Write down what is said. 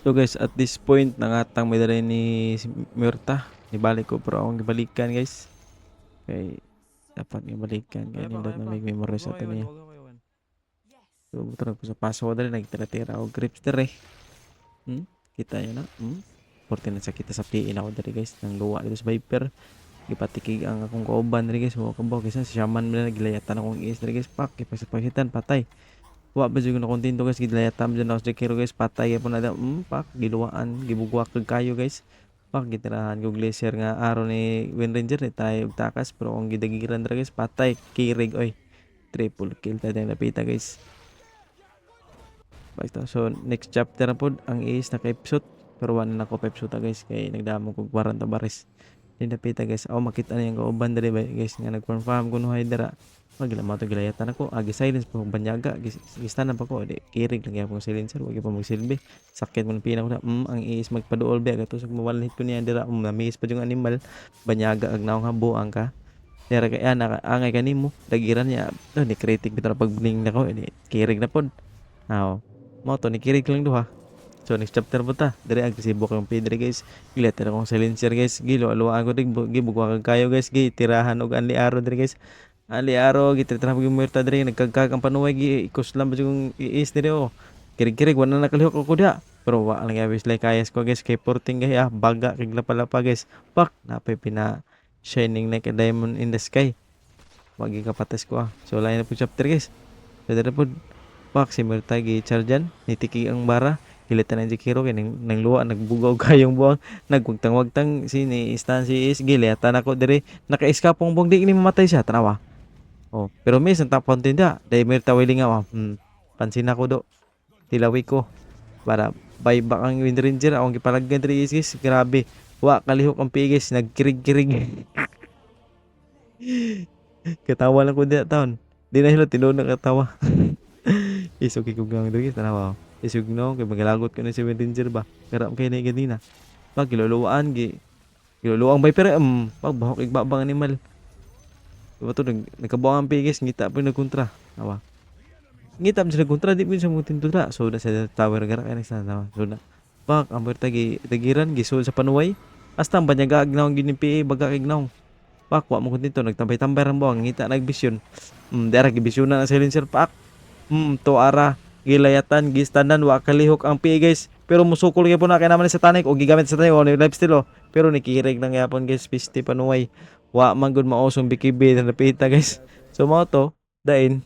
So guys, at this point, nangatang may dala ni si Muerta. Ibalik ko pero akong gibalikan, guys. Kay dapat nga balikan kay Kaya pa, nindot kaya na pa. may memorize Huwag ato kayo, niya. huwag kayo. So buto nagpasa-pasa ko dali, nagtira-tira og grips dire. Kita niyo na. Porte na sa kita sa PE na ako diri, guys, nang luwa dito sa Viper. Gipatikig ang akong kauban diri, guys, wa kabaw kaysa si Shaman man, gilayatan akong is diri, guys, pak gipasipasitan, patay. Wa ba jud ko na kontento, guys, gilayatan jud ako sa Jakiro, guys, patay gyapon na. Pak giluwaan, gibugwak kag kayo, guys. Pak gitirahan ko glacier nga araw ni Wind Ranger ni tayo og takas, pero kung gidagiran dira, guys, patay kirig oy. Triple kill tayo napita, guys. Basta, so next chapter na pod ang is naka-episode, pero wala na ko pa-episode, guys, kay nagdamo kog 40 baris. Di napita, guys. Ako makita na yung kauban diri ba, guys, nga nag-farm kuno hay dira. Pag mo to gilayatan ako, agi silence pa kong banyaga, gistanan pa ko, di kirig lang gyapon silencer, wag pa magsilbi. Sakit mo ng pina ko na, ang is magpaduol ba kato sa one hit ko niya dira, na-miss pa yung animal, banyaga ag naong habuang ka. Dira kay ana angay kanimo, dagiran niya, oh, ni critic bitaw pag-blink nako, di kirig na pod. Aw, mao to ni kirig lang duha. So next chapter po ta. Dire agresibo kang Pedro, guys. Gilater akong silencer, guys. Gilo aluwaan ko dig gibugwa kag kayo, guys. Gi tirahan og anli arrow dire, guys. Anli arrow gitirahan pag muerta dire, nagkagkag ang panuway, gi ikos lang ba yung iis dire oh. Kirig-kirig wala na nakalihok ako diha. Pero wa lang gabis like kayas ko, guys, kay porting gay ah baga kay lapalapa, guys. Pak napay pina shining like a diamond in the sky. Wagi kapates ko ah. So lain na po chapter, guys. So dire po pak si Muerta gi charjan nitiki ang bara. Gilitan ang Jakiro kay nang luwa, nagbugaw kayong buwang, nagwagtang-wagtang si ni istan si is giliatan ako dire, naka-escapong buwang, di ni mamatay siya, tanawa oh. Pero miss ang top content da dai Muerta wiling nga pansin ako do tilawi ko para buyback ang Wind Ranger. Akong gipalaggan diri is, guys, grabe, wa kalihok ang pigis, nagkirig-kirig. Katawa lang ko diya taon di na hilo tinuod na katawa. Isog kay kong diri, tanawa. Isog no kay magalagot ko na si Wind Ranger ba. Pero kay na ganina. Pag giluluan gi giluluang bay pero pag bahok igbabang animal. Diba to nagkabuang ang pigis, ngita pa nagkontra. Awa. Ngita pa sila kontra, di pa siya mo tintura. So na sa tower gara kay nagsa tawa. So na pak ang berta gi tagiran gisul sa panuway. Hasta ang banyaga agnaw gini PA baga kay. Pak wa mo kontento, nagtambay-tambay ang buwang, ngita nagbisyon. Dara gibisyon na ang silencer pak. To ara gilayatan gistanan, wa kalihok ang PA, guys. Pero musukol gyapon na kay naman sa tanik o gigamit sa tanik o ni lifesteal oh. Pero nikirig lang gyapon, guys, pisti panuway. Wa man gud maosong BKB na napita, guys. So mao to dain.